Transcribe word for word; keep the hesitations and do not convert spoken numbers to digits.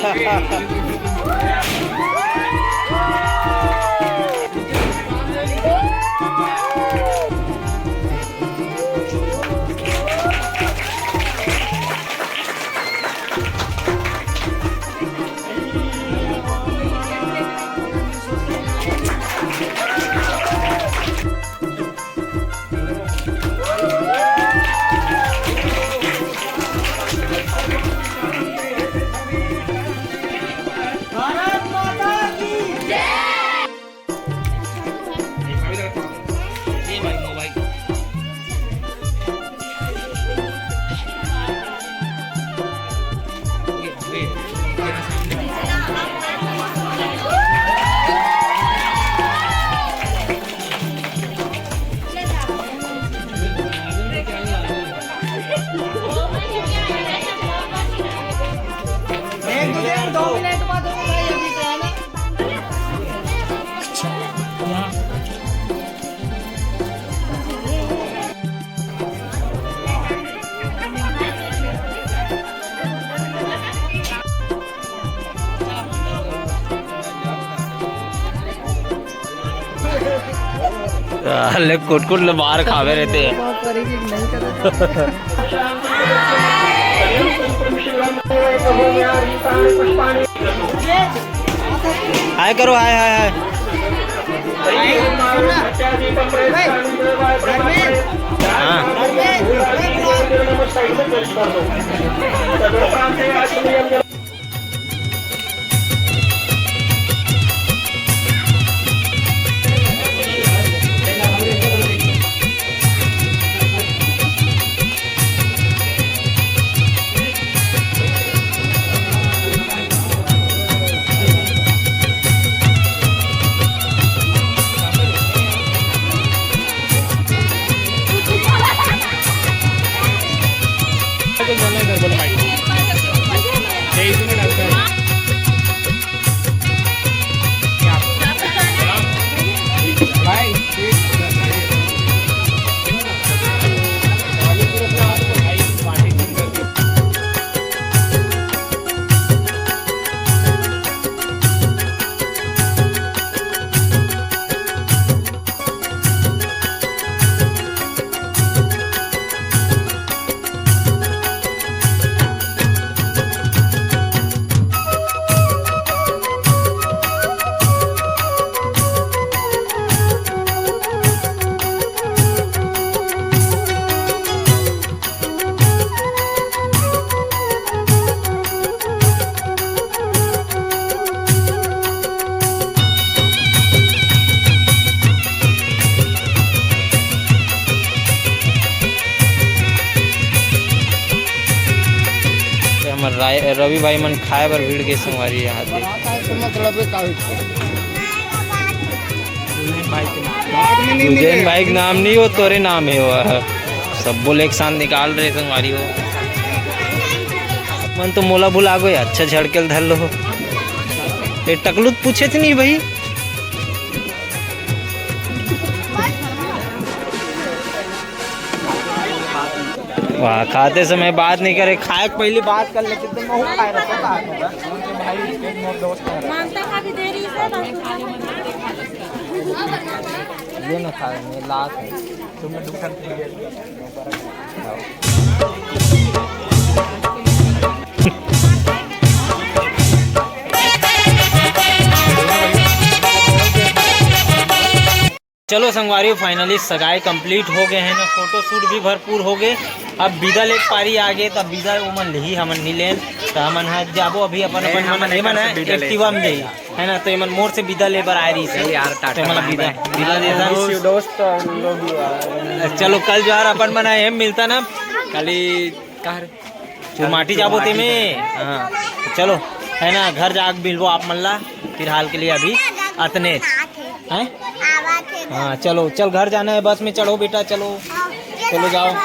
एक दो मिनट, दो मिनट बाद होगा भाई, अभी तो है ना। ले कुट कुट ले मार खावे रहते हैं। हाय करो, हाय, हाय, हाय। हाँ। हमर राय-, रवि भाई मन खाए बर भिड़ गे संगवारी यहाँ दे। मतलब है का होइस? उज्जैन भाई के नाम नहीं मिले। भाई के नाम नहीं, वो तोरे नाम है वो। सब बोले एक साथ निकाल रहे संगवारी हो। मन तो मोला भुला गए, अच्छा झड़केल धर लो। ये टकलू तो पूछे थे नहीं भाई। वाह, खाते समय बात नहीं करे, खाए के पहले बात कर लेते तो मैं खाए रहता था। मानता का भी देरी से ना। ये ना खाए, मैं लात है। तुमने दुकान चलो संगवारी, finally सगाई complete हो गए है ना, फोटो शूट भी भरपूर हो गए। अब विदा ले पारी आ गए, तब विदा ओमन लेही, हमन नहीं लेन। तो हमन ह जाबो अभी अपन, अपन, हमन एमन है एक्टिवा में जाई, है ना, तो एमन मोर से विदा ले बर आए रही से। यार, टाटा तो मतलब विदा, विदा देता। दोस्त, चलो कल जो अपन मन है मिलता ना, खाली कहाँ रे? जो माटी जाबो ते में। हाँ, तो चलो, है ना, घर जाके मिलबो आप मन ला। फिलहाल के लिए अभी अतने। हैं? हाँ, चलो, चल घर जाना है, बस में चढ़ो बेटा, चलो। चलो जाओ।